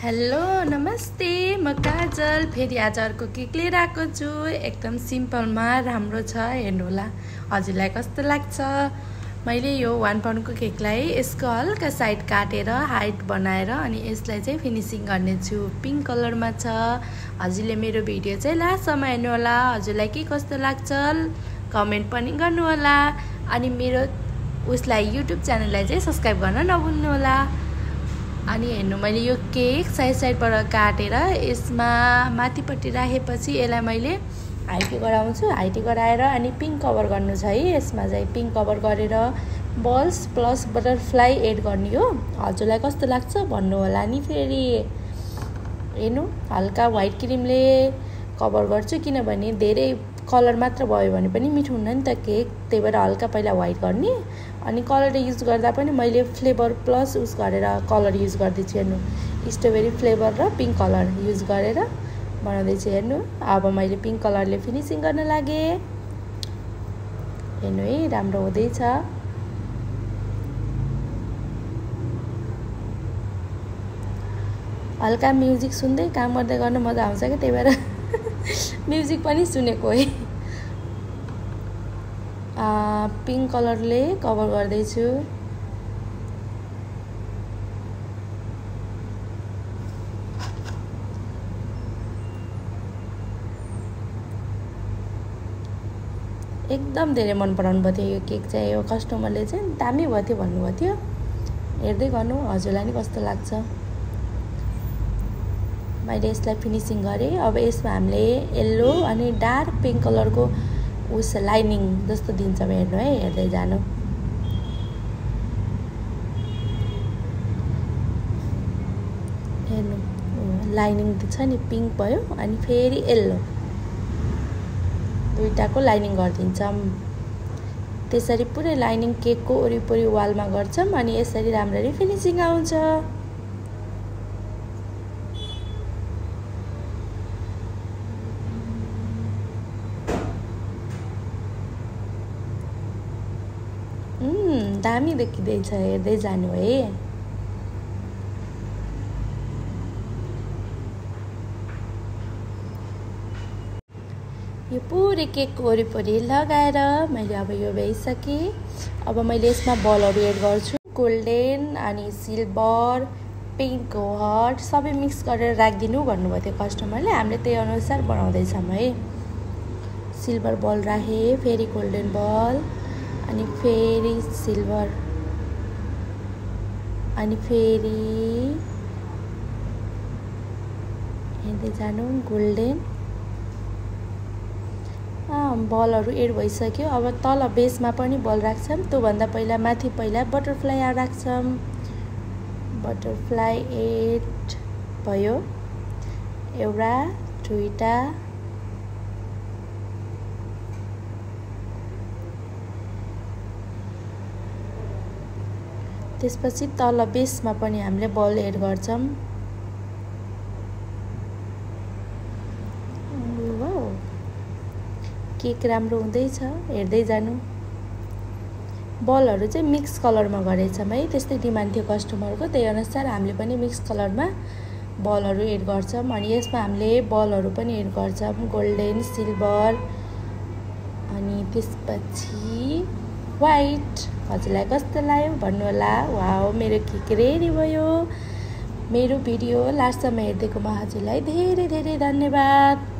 Hello नमस्ते, म काजल फेरि आज अर्को केक लिएर आएको छु। एकदम सिम्पलमा राम्रो छ, हेर्नुहोला हजुरलाई कस्तो लाग्छ। मैले यो 1 पाउन्डको केकलाई यसको हल्का साइड काटेर हाइट बनाएर अनि यसलाई चाहिँ फिनिसिङ गर्ने छु। पिङ्क कलरमा छ। हजुरले मेरो भिडियो चाहिँ लास्टसम्म हेर्नुहोला। हजुरलाई के कस्तो लाग्छ कमेन्ट पनि गर्नुहोला। अनि मेरो उसलाई युट्युब च्यानललाई चाहिँ सब्स्क्राइब गर्न नभुल्नुहोला। अनि हेर्नु, मैले यो केक साइडबाट काटेर यसमा माथिपट्टि राखेपछि यसलाई मैले हाइटी गराउँछु। हाइटी गराएर अनि पिङ्क कभर गर्नु छ है। यसमा चाहिँ पिङ्क कभर गरेर बल्स प्लस बटरफ्लाई एड गर्ने हो। हजुरलाई कस्तो लाग्छ भन्नु होला नि। फेरि हेर्नु, हल्का व्हाइट क्रिमले कभर गर्छु, किनभने धेरै कलर मात्र भयो भने पनि मिठो हुन्न नि त केक। त्यही भएर हल्का पहिला व्हाइट गर्ने अनि कलर युज गर्दा पनि मैले फ्लेभर प्लस युज गरेर कलर युज गर्दैछु। हेर्नु, स्ट्रबेरी फ्लेभर र पिङ्क कलर युज गरेर बनाउँदैछु। हेर्नु, अब मैले पिङ्क कलरले फिनिसिङ गर्न लागेँ। हेर्नु है, राम्रो हुँदैछ। हल्का म्युजिक सुन्दै काम गर्दै गर्न मजा आउँछ क्या, त्यही भएर म्युजिक पनि सुनेको है। पिङ्क कलरले कभर गर्दैछु। एकदम धेरै मन पराउनु भएको थियो यो केक चाहिँ। यो कस्टमरले चाहिँ दामी भयो थियो भन्नुभएको थियो। हेर्दै गर्नु हजुरलाई नि कस्तो लाग्छ। मैले यसलाई फिनिसिङ गरेँ। अब यसमा हामीले येल्लो अनि डार्क पिङ्क कलरको उस लाइनिङ जस्तो दिन्छ। हेर्नु है, हेर्दै जानु। हेर्नु, लाइनिङ छ नि, पिङ्क भयो अनि फेरि येल्लो, दुईटाको लाइनिङ गरिदिन्छौँ। त्यसरी पुरै लाइनिङ केकको वरिपरि वालमा गर्छौँ अनि यसरी राम्ररी फिनिसिङ आउँछ। दामी देखिँदैछ, हेर्दै जानु है। यो पुरै केकको वरिपरि लगाएर मैले अब यो भ्याइसकेँ। अब मैले यसमा बलहरू एड गर्छु। गोल्डन अनि सिल्भर, पिङ्क हट सबै मिक्स गरेर राखिदिनु भन्नुभएको थियो कस्टमरले। हामीले त्यही अनुसार बनाउँदैछौँ है। सिल्भर बल राखेँ, फेरि गोल्डन बल अनि फेरि सिल्भर अनि फेरि हेर्दै जानु गोल्डन। बलहरू एड भइसक्यो। अब तल बेसमा पनि बल राख्छौँ। त्योभन्दा पहिला बटरफ्लाई राख्छौँ। बटरफ्लाई एड भयो, एउटा दुईटा त्यसपछि तल बेसमा पनि हामीले बल एड गर्छौँ। केक राम्रो हुँदैछ, हेर्दै जानु। बलहरू चाहिँ मिक्स कलरमा गरेछौँ है। त्यस्तै डिमान्ड थियो कस्टमरको, त्यही अनुसार हामीले पनि मिक्स कलरमा बलहरू एड गर्छौँ। अनि यसमा हामीले बलहरू पनि एड गर्छौँ, गोल्डन, सिल्भर अनि त्यसपछि व्हाइट। हजुरलाई कस्तो लाग्यो भन्नुहोला। वाउ, मेरो केक रेडी भयो। मेरो भिडियो लास्टसम्म हेरिदिएकोमा हजुरलाई धेरै धेरै धन्यवाद।